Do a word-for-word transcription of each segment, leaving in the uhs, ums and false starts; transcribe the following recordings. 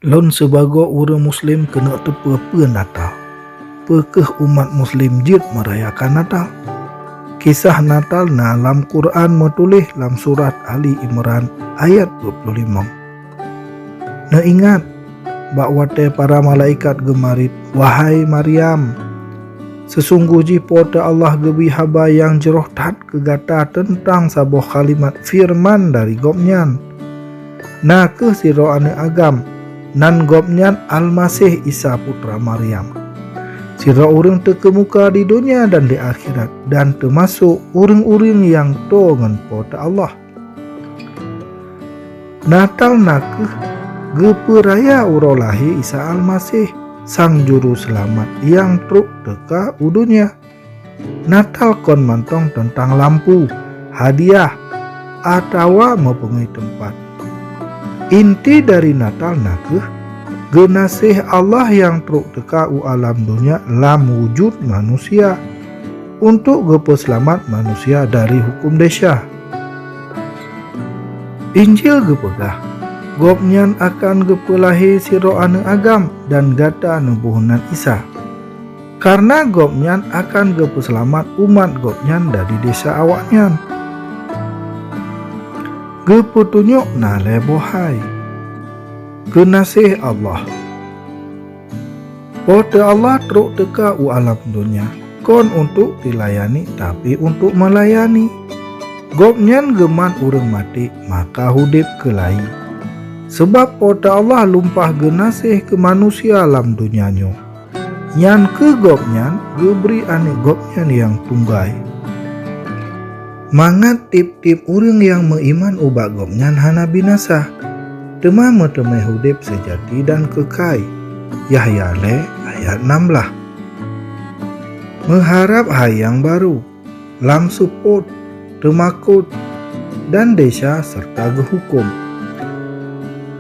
Lôn sibagoe ureuëng Muslim keuneuk teupeue peue Natal. Peu kheueh umat Muslim jeuet meurayakan Natal? Kisah Natal na lam Quran meutuléh lam surat Ali Imran ayat dua puluh lima. Neuingat, bak watée para malaikat geumarit, "Wahai Maryam, seusunggoh jih Po teu Allah geubri haba nyang jroh that keu gata teuntang saboh kalimat feureuman dari Gobnyan, na kheueh sidroe aneuëk agam, nan Gobnyan Almaseh Isa putra Maryam. Sidroe ureuëng teukeumuka di donya dan di akhirat, dan teumasok ureuëng-ureuëng nyang toe ngon Po teu Allah." Natal na kheueh geupeuraya uroe lahé Isa Almaseh, Sang Juruseulamat nyang trok teuka u donya. Natal kon mantong teuntang lampu, hadiah, atawa meupeungéh teumpat. Inti dari Natal na kheueh geunaséh Allah nyang trok teuka u alam donya lam wujud manusia, untuk geupeuseulamat manusia dari huköm desya. Injil geupeugah, "Gobnyan akan geupeulahé sidroe aneuëk agam, dan gata neuboh nan Isa, kareuna Gobnyan akan geupeuseulamat umat Gobnyan dari desya awaknyan." Geupeutunyok na lhée boh hai geunaséh Allah. Po teu Allah trok teuka u alam donya, kon untuk teulayani, tapi untuk meulayani. Gobnyan geumat ureuëng maté, maka udeb keulayi. Sabab Po teu Allah lumpah geunaséh keu manusia lam donya nyoe, nyan kheueh Gobnyan geubri Aneuëk Gobnyan nyang tunggai, mangat tieb-tieb ureuëng nyang meuiman ubak Gobnyan hana binasa, teuma meuteumé udeb seujati dan keukai. Yahya lhée ayat enam belas. Meuharab hai nyang barô, lam seupôt, teumakot, dan desya, seureuta geuhuköm.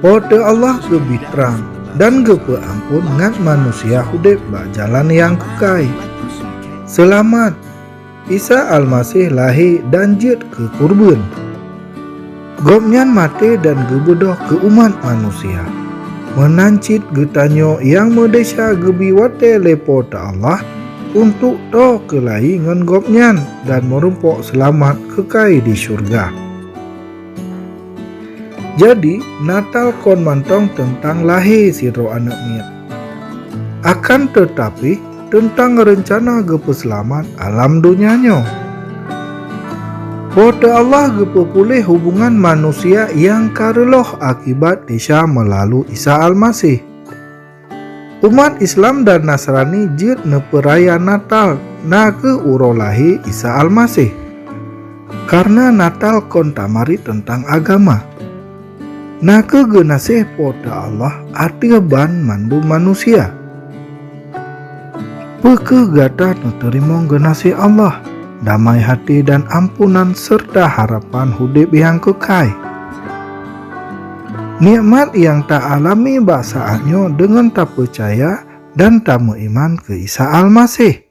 Po teu Allah geubri trang dan geupeuamphon ngat manusia udeb bak jalan nyang keukai. Seulamat, Isa Almaseh lahé dan jeuet keu keureubeuen. Gobnyan maté dan geubeudôh keu umat manusia. Meunan cit geutanyoe nyang meudesya geubri watée lé Po teu Allah untuk toe keulayi ngon Gobnyan dan meurumpok seulamat keukai di syeuruga. Jadi, Natal kon mantong teuntang lahé sidroe aneuëk miet. Akan teutapi, teuntang reuncana geupeuseulamat alam donya nyoe. Po teu Allah geupeupuléh hubongan manusia nyang ka reuloh akibat desya meulalu Isa Almaseh. Umat Islam dan Nasrani jeuet neupeuraya Natal, na kheueh uroe lahé Isa Almaseh. Kareuna Natal kon tamarit teuntang agama, na kheueh geunaséh Po teu Allah ateueh banmandum manusia. Peu kheueh gata neuteurimong geunaséh Allah, damai até dan ampunan, seureuta harapan udeb nyang keukai? Nikmat nyang ta-alami bak saát nyoe deungon tapeucaya dan tameuiman keu Isa Almaseh.